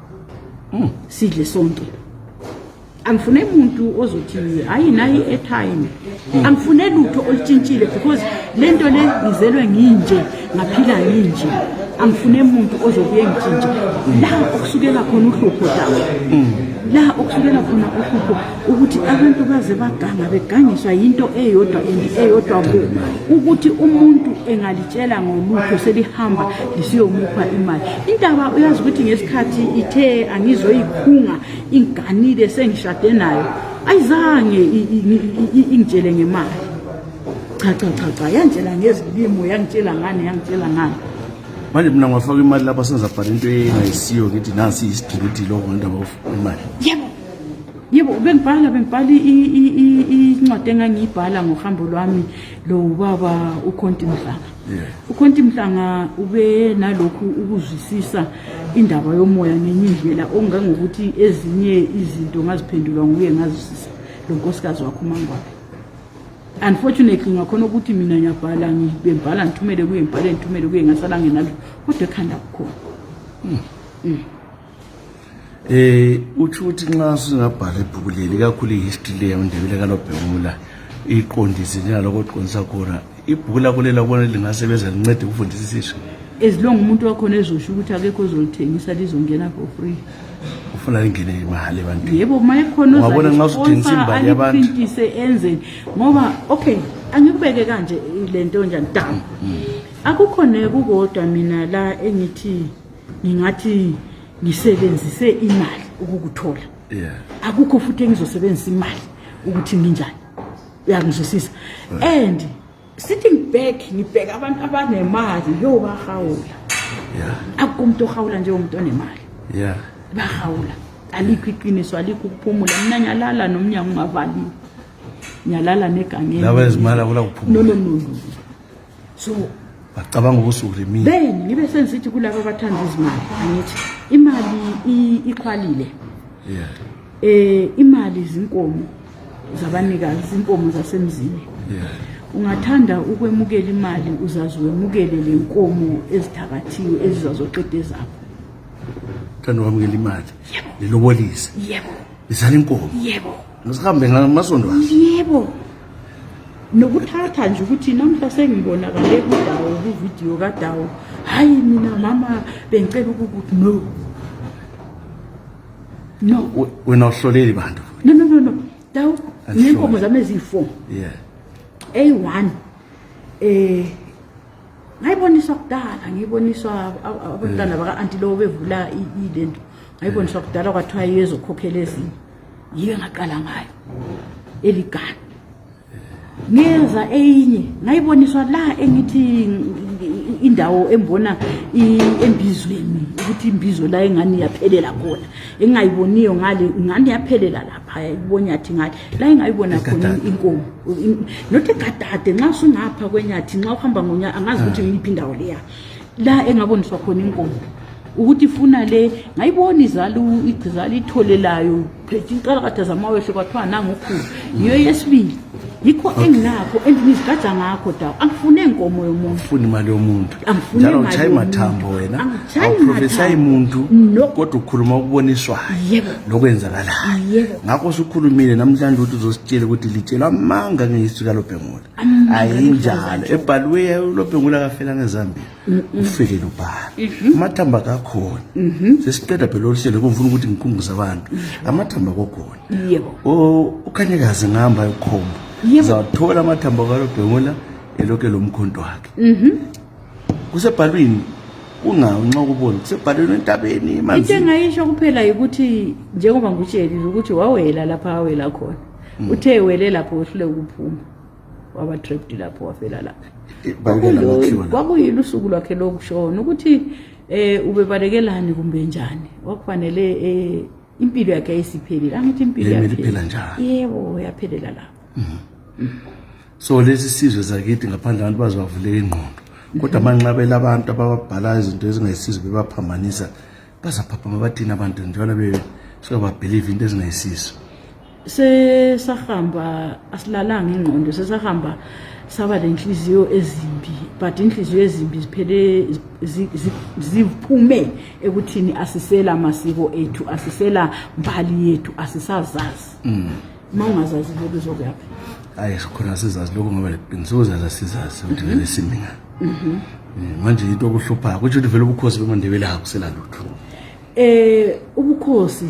sidle sonke angifune muntu ozothi hayi nayi i-airtime angifune lutho olutshintshile because le nto le ngizelwe nginje ngaphila nginje angifune muntu ozobuye ngitshintshe la okusukela khona uhlupho dawo la okusukela khona uhlupho ukuthi abantu baze baganga begangiswa yinto eyodwa and eyodwa bo ukuthi umuntu engalitshela ngolutho selihamba lisiyomupha imali intaba uyazi ukuthi ngesikhathi ithe angizoyikhunga ingiganile sengishade nayo ayizange ingitshele ngemali cha cha cha cha yangitshela ngezilimo yangitshela ngani yangitshela ngani manje mina ngwafaka imali lapha sengizabhala into engayisiyo ngithi nansi isidilidili lokho ngendaba imali yebo yebo bengibhala bengibhala incwadi engangiyibhala ngohambo lwami lo baba ukhonti mhlanga ukhonti mhlanga ube nalokhu ukuzwisisa indaba yomoya ngenye indlela ongangokuthi ezinye izinto ngaziphendulwa nguye ngazwisisa lo nkosikazi wakho umangwabe unfortunately ngakhona ukuthi mina ngiyabhala ngibembhala ngithumele kuye ngibhale ngithumele kuye ngasala ngenalo kodwa ekhanda kukhona hmm. mm. Eh uthi ukuthi nxa singabhala ibhuku leli kakhulu ihistory le yamaNdebele kaLobhengula iqondise njengalokho oqondisa khona ibhuku lakho lela ubona lingasebenza lincede ukufundisa isizwe as long umuntu wakhona ezosho ukuthi akekho ozolithengisa lizongena for free ufuna lingene imali ebantwini yebo uma ekhona Ungabona nxa usuthengisa imbali yabantu. aliprintise enzeni ngoba okay angikubeke kanje le nto njani dam akukho nekukodwa mina la engithi ngingathi ngisebenzise imali ukukuthola yeah akukho futhi engizosebenzisa imali ukuthi nginjani uyangizwisisa and sitting back ngibheka abantu abanemali yo bahawula yeah akukho umuntu ohawula njengomuntu onemali yeah bahawula alikho iqiniso alikho ukuphumula mina ngiyalala nomnyango ungavaliwe ngiyalala negangeni laba ezimali akula kuphumula no no no no so bacabanga ubusuku lemini then ngibe sengisithi kulabo abathanda izimali angithi imali ikhwalile yeah eh imali izinkomo zabanikazi izinkomo zasemzini yeah ungathanda ukwemukela imali uzazi wemukele le nkomo ezithakathiwe ezizazoqeda ezakho thanda ukwamukela imali lilobolise yebo lizala inkomo yebo ngisihambe ngamasondo yebo nokuthatha nje ukuthi namhla sengibonakale kudawo kuvidiyo kadawo hayi mina mama bengicela ukukuthi no no wena uhloleli bantu no no no no dawu ngenkomo zami eziyi-four yeah eyi-one eh ngayiboniswa kudala ngiyiboniswa abantwana baka-anti lowo bevula ilento ngayiboniswa kudala kwathiwa yezokhokhela ezinye yiyo engaqala ngayo eligana ngeza eyinye ngayiboniswa la engithi indawo embona embizweni ukuthi imbizo la engani yaphelela khona engingayiboniyo ngale ngani yaphelela lapha ibonyathi ngale la engayibona khona inkomo not egadade nxa usungapha kwenyathi nxa uhamba ngonya angazi ukuthi ah. ngiyiphi indawo leya la engaboniswa khona inkomo ukuthi ifuna le ngayibona izala igcizala ithole layo phethe inkalakatha zamawehle kwathiwa nangokhulu yiyo yesibili Yikho enginakho and ngizigqaja ngakho dawo. Angifune inkomo yomuntu. Ufuna imali yomuntu. Angifuni Njalo imali utshayi yomuntu. mathambo wena. Angitshayi Awuprofesayi mathambo. muntu No. kodwa ukhuluma okuboniswayo. Yebo. Lokwenzakalayo. Yebo. Ngakho usukhulumile namhlanje ukuthi uzositshela ukuthi litshelwa amanga ngehistory kaLobhengula. Amanga Ayinjalo. aluhlaza Ebhaliwe uLobhengula akafela ngeZambia. Ufike lobhala. Amathamba kakhona. Sesiqeda phela oluhlelo kufuna ukuthi ngikhumbuze abantu. Amathamba kokhona. Yebo. Ukhanyekazi ngihamba yokukhomba. Yebo. Uzawathola amathambo kaLobhengula elokhu elomkhonto wakhe. Kusebhalwini ungawo nxa ukubona kusebhalwini entabeni Into emanzini. engayisho kuphela ukuthi njengoba ngikutshelile ukuthi wawela lapha awela khona. Uthe wele lapho wehlule ukuphuma. Waba trapped lapho wafela lapho. Balekela amakhiwa la. Kwakuyilo usuku lwakhe lokushona ukuthi ubebalekelani kumbe njani. Kwakufanele impilo yakhe yayisiphelile. Angithi impilo Yayimele yakhe. iphela njalo. Yebo, yaphelela lapho. So lesi sizwe sakithi ngaphandle abantu bazibavuleka ingqondo. Kodwa manxabela abantu ababhala izinto ezingayisizo bebaphambanisa bazaphaphama bathini abantu njengoba be suka babelieve into ezingayisizo. Sesahamba asilalanga ingqondo, sesahamba saba lenhliziyo ezimbi, but inhliziyo ezimbi ziphele ziphume ekuthini asisela masiko ethu, asisela mbali yethu, asisazazi. Uma ungazazi vele uzokuyaphi? Hayi sikhona sizazi lokho ngoba leqiniso uzazi asizazi ukuthi vele simi ngani. Manje into okuhluphayo kusho ukuthi vele ubukhosi bemaNdebele akusela lutho. Ubukhosi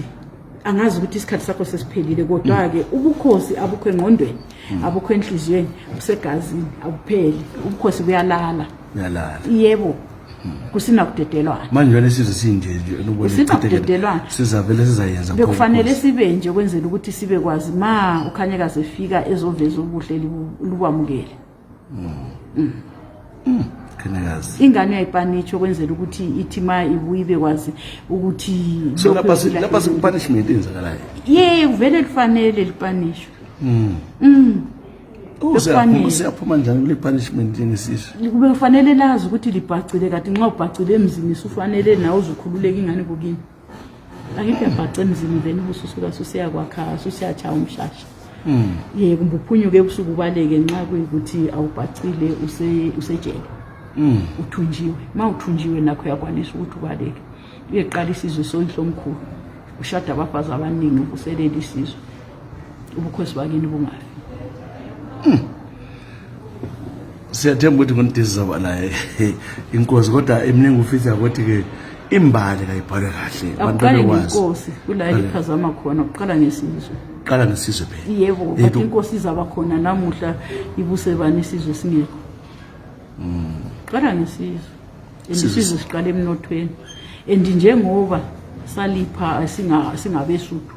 angazi ukuthi isikhathi sakho sesiphelile, kodwa ke ubukhosi abukho engqondweni, abukho enhliziyweni, busegazini, abupheli. Ubukhosi buyalala. Uyalala. Yebo. Kusina kudedelwana. Manje vele sizwe sinje nje nobona Kusina kudedelwana. Sizavele sizayenza Bekufanele sibe nje kwenzela ukuthi sibe kwazi ma uKhanyekazi efika ezoveza ubuhle lubamukele. Khanyekazi. Ingane uyayipanitsha ukwenzela ukuthi ithi ma ibuye ibe kwazi ukuthi So lokhu lapha punishment eyenzakalayo. Yebo, vele lifanele lipanishwe. Oh, siyaphuma njani kule punishment njengesizwe? Kube kufanele lazi ukuthi libhacile, kanti nxa ubhacile emzini sufanele nawe uzukhululeka ingane kukini. Angithi uyabhaca emzini then ubususuka susiyakwakha susiyachaya umshasha. Yebo, kumbe uphunyuke ebusuku ubaleke nxa kuyikuthi awubhacile usejele. Uthunjiwe. Ma uthunjiwe nakho uyakwanisa ukuthi ubaleke. Uyeqala isizwe soyihlo omkhulu. Ushada abafazi abaningi uvuselele isizwe. Ubukhosi bakini bungafi. Siyathemba ukuthi ngonidisi zaba naye inkosi, kodwa eminingi ufisa ukuthi ke imbali kayibhalwe kahle abantu Akuqali bekwazi. ngenkosi kula eliphazama khona, kuqala ngesizwe. Qala ngesizwe phela. Yebo, but inkosi izaba khona namuhla ibuse bani isizwe singekho. Qala ngesizwe. And isizwe siqala emnothweni. And njengoba salipha singabesuthu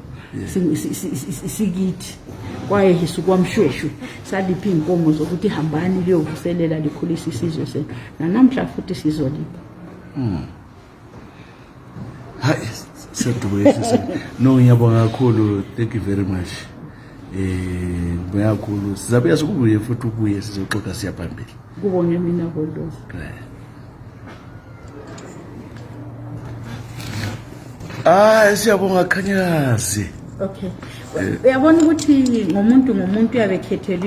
sikithi kwaye hisukwamshweshwe salipha iy'nkomo zokuthi hambani liyovuselela likhulise isizwe senu, nanamhla futhi sizolipha. Hayi siyadubekisa. No, ngiyabonga kakhulu, thank you very much. Ngibonga kakhulu, sizabuya sikubuye futhi ubuye sizoxoxa siya phambili. Kubonge mina Bhodloza. Siyabonga Khanyekazi. Okay. Uyabona ukuthi ngomuntu uyabe ekhethela